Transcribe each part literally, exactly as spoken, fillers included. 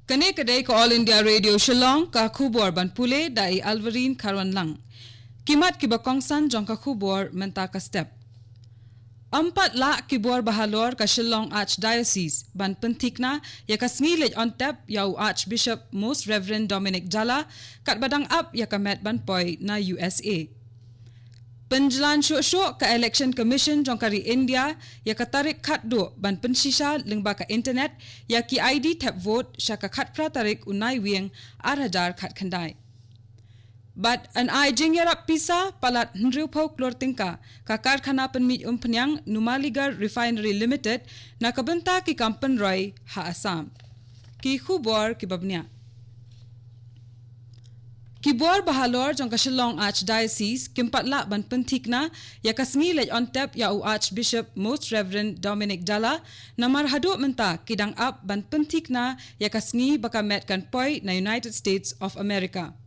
Kane ka dei ka All India Radio Shillong, ka khubor ban pule da i Alvarine Kharwanlang. Ki mat kiba kongsan jong ka khubor mynta ka step. Ym pat lah ki bor bahalor ka Shillong Archdiocese ban pynthikna ïa ka sngi leit on tep ïa u Archbishop Most Reverend Dominic Jala, katba dang ap ïa ka met ban poi na U S A. Pynjlan shuh shuh ka Election Commission jong ka ri India ïa ka tarik khatduh ban pynshisha lyngba ka internet ïa ki I D thep vote sha ka khatphra tarik u Naiwieng ar hajar khatkhyndai. Bad yn ai jingïarap pisa palat hynriewphew klur tyngka ka karkhana pynmih umphniang Numaligarh Refinery Limited na ka bynta ki kam pynroi ha Assam. Ki khubor kiba bniah. Ki bor bahalor jong ka Shillong Archdiocese kim pat lah ban pynthikna ïa ka sngi leit on tep ïa u Archbishop Most Reverend Dominic Jala, namar haduh mynta ki dang ap ban pynthikna ïa ka sngi ba ka met kan poi na United States of America.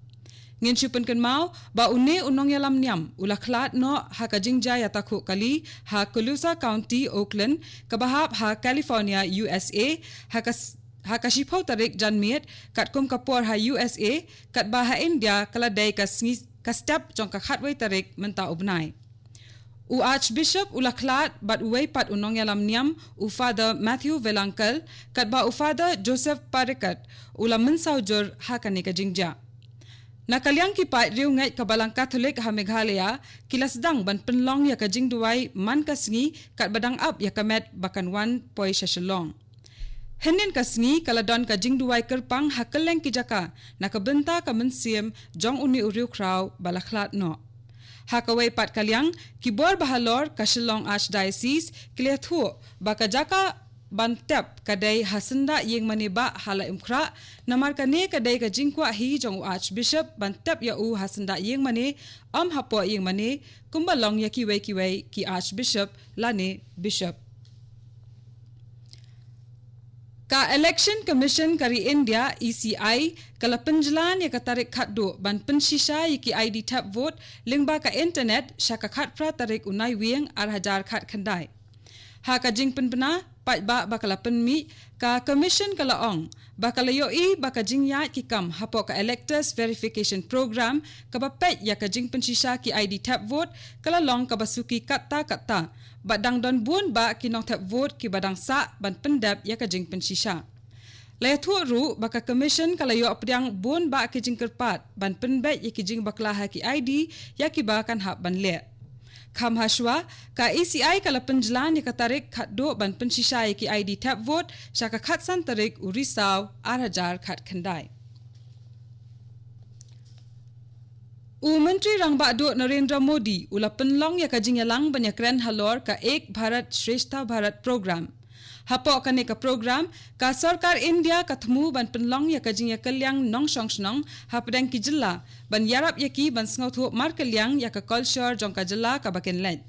Ngin shu pynkynmaw ba une u nongïalam niam u la khlad noh ha ka jingjia ïatakhuh kali ha Colusa County, Oakland, kaba hap ha California, U S A, ha ka s-, ha ka shiphew tarik janmiet, katkum ka por ha U S A, katba ha India ka la dei ka sngi ka step jong ka khatwei tarik mynta u bnai. U Archbishop u la khlad bad uwei pat u nongïalam niam, u Father Matthew Velankel, katba u Father Joseph Parekat u la mynsaw jur ha kane ka jingjia. Na ka liang ki paid riewngeit ka Balang Katholik ha Meghalaya, ki la sdang ban pynlong ïa ka jingduwai man ka sngi katba dang ap ïa ka met ba kan wan poi sha Shillong. Hynnin ka sngi ka la don ka jingduwai kyrpang ha kylleng ki jaka na ka bynta ka mynsiem jong une u riewkhraw ba la khlad noh. Ha kawei pat ka liang, ki bor bahalor ka Shillong Archdiocese ki la ïathuh ba ka jaka ban tep ka dei ha syndah ïingmane bah ha Laitumkhrah, namar kane ka dei ka jingkwah hi jong u Archbishop ban tep ïa u ha syndah ïingmane, ym hapoh ïingmane, kumba long ïa kiwei kiwei ki Archbishop lane Bishop. Ka Election Commission ka ri India, E C I, ka la pynjlan ïa ka tarik khatduh ban pynshisha ïa ki I D thep vote lyngba ka internet sha ka khatphra tarik u Naiwieng ar hajar khatkhyndai. Ha ka jingpynbna paidbah ba ka la pynmih, ka Commission ka la ong ba ka la ïohi ba ka jingïaid ki kam hapoh ka Electors Verification Program kaba peit ïa ka jingpynshisha ki I D thep vote ka la long kaba suki katta katta, bad dang don bun bah ki nongthep vote kiba dang sah ban pyndep ïa ka jingpynshisha. La ïathuh ruh ba ka Commission ka la ïoh pdiang bun bah ki jingkyrpad ban pynbeit ïa ki jingbakla ha ki I D ïa kiba kan hap ban leh. Kham hashwa, ka E C I ka la pynjlan ïa ka tarik khatduh ban pynshisha ïa ki I D thep vote sha ka khatsan tarik u Risaw ar hajar khatkhyndai. U Myntri Rangbah Duh Narendra Modi u la pynlong ïa ka jingïalang ban ïakren halor ka Ek Bharat Shreshtha Bharat Program. Hapoh kane ka program, ka Sorkar India ka thmu ban pynlong ïa ka jingïakylliang nongshong shnong hapdeng ki jylla ban ïarap ïa ki ban sngewthuh markylliang ïa ka kolshor jong ka jylla kaba kin leit.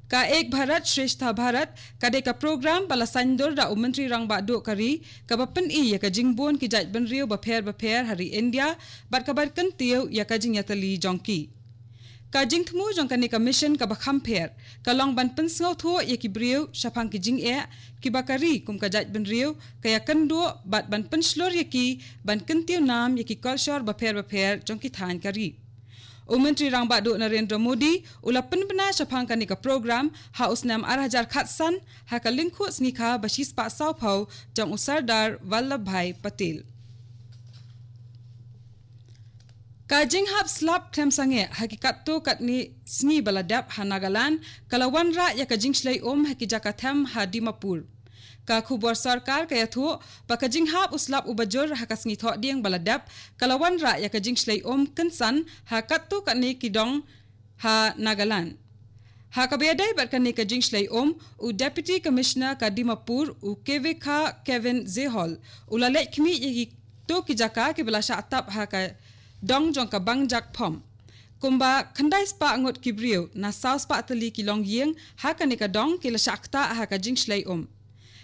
Ka Ek Bharat Shreshtha Bharat ka dei ka program ba la saiñdur da u Myntri Rangbah Duh ka ri, kaba pyni ïa ka jingbun ki jaitbynriew bapher bapher ha ri India, bad kaba kyntiew ïa ka jingïatylli jong ki. Ka jingthmu jong kane ka mission kaba kham pher ka long ban pynsngewthuh ïa ki briew shaphang ki jingeh kiba ka ri kum ka jaitbynriew ka ïakynduh, bad ban pynshlur ïa ki ban kyntiew nam ïa ki kolshor bapher bapher jong ki thaiñ ka ri. U Myntri Rangbah Duh Narendra Modi u la pynbna shaphang kane ka program ha u snem ar hajar khatsan ha ka lyngkhuh sngi kha ba shispah sawphew jong u Sardar Vallabhbhai Patel. Ka jinghap slap khlem sangeh ha ki katto katne sngi ba la dep ha Nagaland ka la wanrah ïa ka jingshlei um ha ki jaka them ha Dimapur. Ka khubor sorkar ka ïathuh ba ka jinghap u slap uba jur ha ka sngi Thohdieng ba la dep ka la wanrah ïa ka jingshlei um kynsan ha katto katne ki dong ha Nagaland. Ha kaba ïadei bad kane ka jingshlei um, u Deputy Commissioner ka Dimapur, u Kevekha Kevin Zehol, u la leit khmih ïa kito ki jaka kiba la shah tap ha ka dong jong ka Bangjak Phom. Kumba khyndai spah ngut ki briew na saw spah tylli ki longïing ha kane ka dong ki la shah ktah ha ka jingshlei um.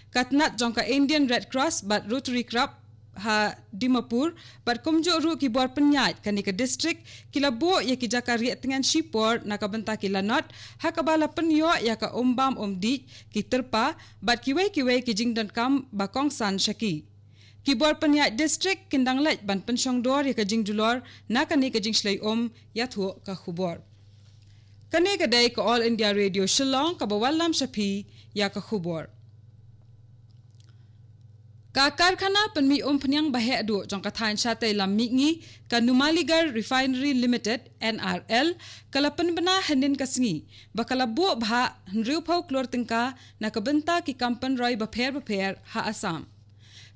Ka tnat jong ka Indian Red Cross bad Rotary Club ha Dimapur bad kumjuh ruh ki bor pynïaid kane ka district ki la buh ïa ki jaka rieh tngen shipor na ka bynta ki lanot, ha kaba la pynïoh ïa ka um bam um dih, ki tyrpa bad kiwei kiwei ki jingdonkam ba kongsan sha ki. Ki bor pynïaid district kin dang leit ban pynshong dor ïa ka jingdulor na kane ka jingshlei um, ïathuh ka khubor. Kane ka dei ka All India Radio Shillong kaba wallam sha phi ïa ka khubor. Ka karkhana pynmih umphniang ba heh duh jong ka thaiñ shatei lam mihngi, ka Numaligarh Refinery Limited, N R L, ka la pynbna hynnin ka sngi ba ka la buh bhah hynriewphew klur tyngka na ka bynta ki kam pynroi bapher bapher ha Assam.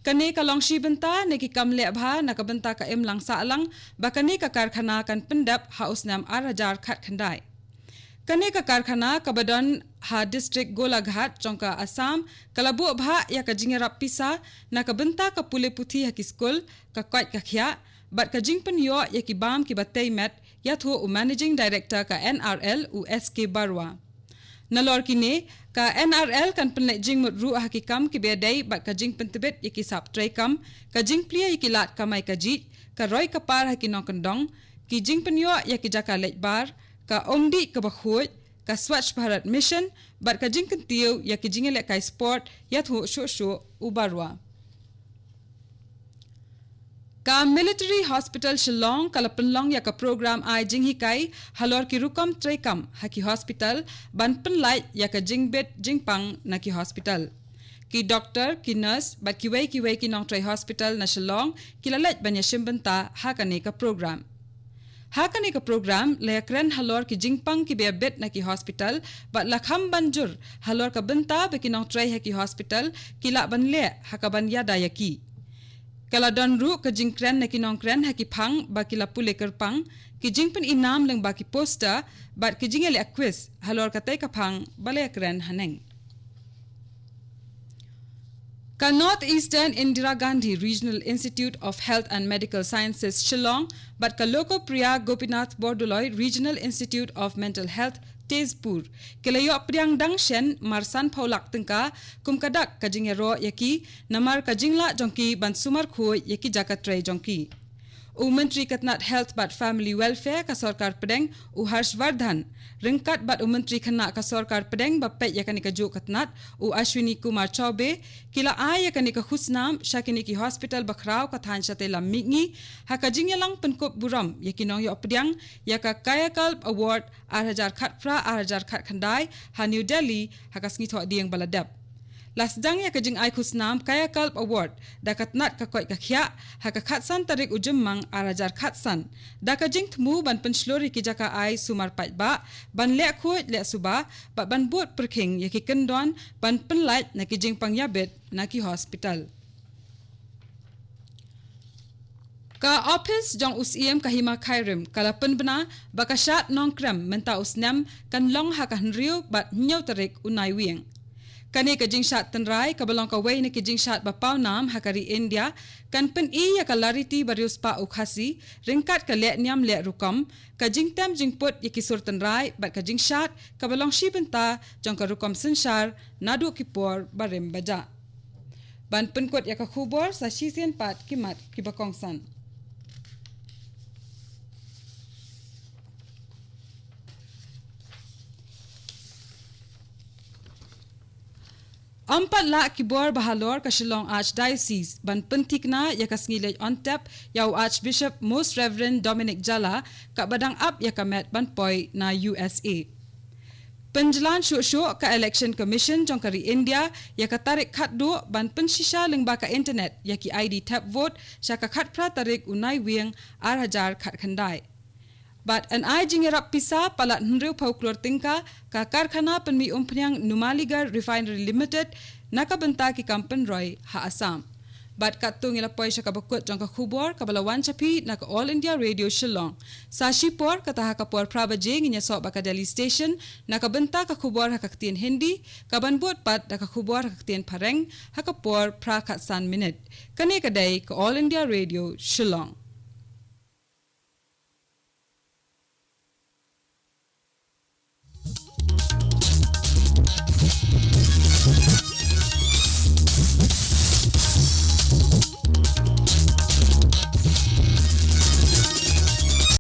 Kane ka long shi bynta na ki kam leh bha na ka bynta ka imlang sahlang ba kane ka karkhana kan pyndep ha u snem ar hajar khatkhyndai. Kane ka karkhana kaba don ha district Golaghat jong ka Assam ka la buh bhah ïa ka jingïarap pisa na ka bynta ka pule puthi ha ki skul, ka koit ka khiah, bad ka jingpynïoh ïa ki bam kiba tei met, ïathuh u Managing Director ka N R L, u S K Barua. Nalor kine, ka N R L kan pynleit jingmut ruh ha ki kam kiba ïadei bad ka jingpyntbit ïa ki sap treikam, ka jingplie ïa ki lad kamai kajih, ka roi ka par ha ki nongkyndong, ki jingpynïoh ïa ki jaka leit bar, ka umdih kaba khuid, ka Swachh Bharat Mission, bad ka jingkyntiew ïa ki jingïalehkai sport, ïathuh shuh shuh u Barua. Ka Military Hospital Shillong ka la pynlong ïa ka program ai jinghikai halor ki rukom treikam ha ki hospital ban pynlait ïa ka jingbit jingpang na ki hospital. Ki doktor, ki nurse, bad kiwei kiwei ki nongtrei hospital na Shillong ki la leit ban ïashim bynta ha kane ka program. Ha kane ka program la ïakren halor ki jingpang kiba ïabit na ki hospital, bad la kham ban jur halor ka bynta ba ki nongtrei ha ki hospital ki lah ban leh ha kaban ïada ïa ki. Ka la don ruh ka jingkren na ki nongkren ha ki phang ba ki la pule kyrpang, ki jingpyni nam lyngba ki poster, bad ki jingïaleh quiz halor katei ka phang ba la ïakren haneng. Ka North Eastern Indira Gandhi Regional Institute of Health and Medical Sciences Shillong bad ka Lokopriya Gopinath Bordoloi Regional Institute of Mental Health Tezpur ki la ïoh pdiang dang shen mar sanphew lak tyngka kum ka dak ka jingïaroh ïa ki namar ka jinglah jong ki ban sumar khuid ïa ki jaka trei jong ki. U Myntri ka tnat Health bad Family Welfare ka Sorkar Pdeng, u Harsh Vardhan, ryngkat bad u Myntri Khynnah ka Sorkar Pdeng ba peit ïa kane kajuh ka tnat, u Ashwini Kumar Chaubey, ki la ai ïa kane ka khusnam sha kine ki hospital bakhraw ka thaiñ shatei lam mihngi, ha ka jingïalang pynkup burom ïa ki nongïoh pdiang ïa ka Kayakalp Award ar hajar khatphra ar hajar khatkhyndai ha New Delhi ha ka sngi Thohdieng ba la dep. La sdang ïa ka jingai khusnam Kayakalp Award da ka tnat ka koit ka khiah ha ka khatsan tarik u Jymmang ar hajar khatsan, da ka jingthmu ban pynshlur ïa ki jaka ai sumar paidbah, ban leh khuid leh suba, bad ban bud pyrkhing ïa ki kyndon ban pynlait na ki jingpang ïabit na ki hospital. Ka ophis jong u Syiem ka Hima Khyrim ka la pynbna ba ka shad Nongkrem mynta u snem kan long ha ka hynriew bad hynñiew tarik u Naiwieng. Kane ka jingshad tynrai kaba long kawei na ki jingshad ba pawnam ha ka ri India kan pyni ïa ka lariti ba riewspah u Khasi ryngkat ka leh niam leh rukom, ka jingtem jingput ïa ki sur tynrai bad ka jingshad kaba long shi bynta jong ka rukom synshar naduh ki por barim bajah. Ban pynkut ïa ka khubor sa shisien pat ki mat kiba kongsan. Ym pat lah ki bor ba halor ka Shillong Archdiocese ban pynthikna ïa ka sngi leit on tep ïa u Archbishop Most Reverend Dominic Jala kaba dang ap ïa ka met ban poi na U S A. Pynjlan shuh shuh ka Election Commission jong ka ri India ïa ka tarik khatduh ban pynshisha lyngba ka internet ïa ki I D thep vote sha ka khatphra tarik u Naiwieng ar hajar khatkhyndai. Bad yn ai jingïarap pisa palat hynriewphew klur tyngka ka karkhana pynmih umphniang Numaligarh Refinery Limited na ka bynta ki kam pynroi ha Assam. Bad katto ngi la poi sha kaba kut jong ka khubor kaba la wan sha phi na ka All India Radio Shillong. Sa shipor kata ha ka por phra baje ngin ïasoh bad ka Delhi Station na ka bynta ka khubor ha ka ktien Hindi, kaban bud pat da ka khubor ha ka ktien Phareng ha ka por phra khatsan minit. Kane ka dei ka All India Radio Shillong.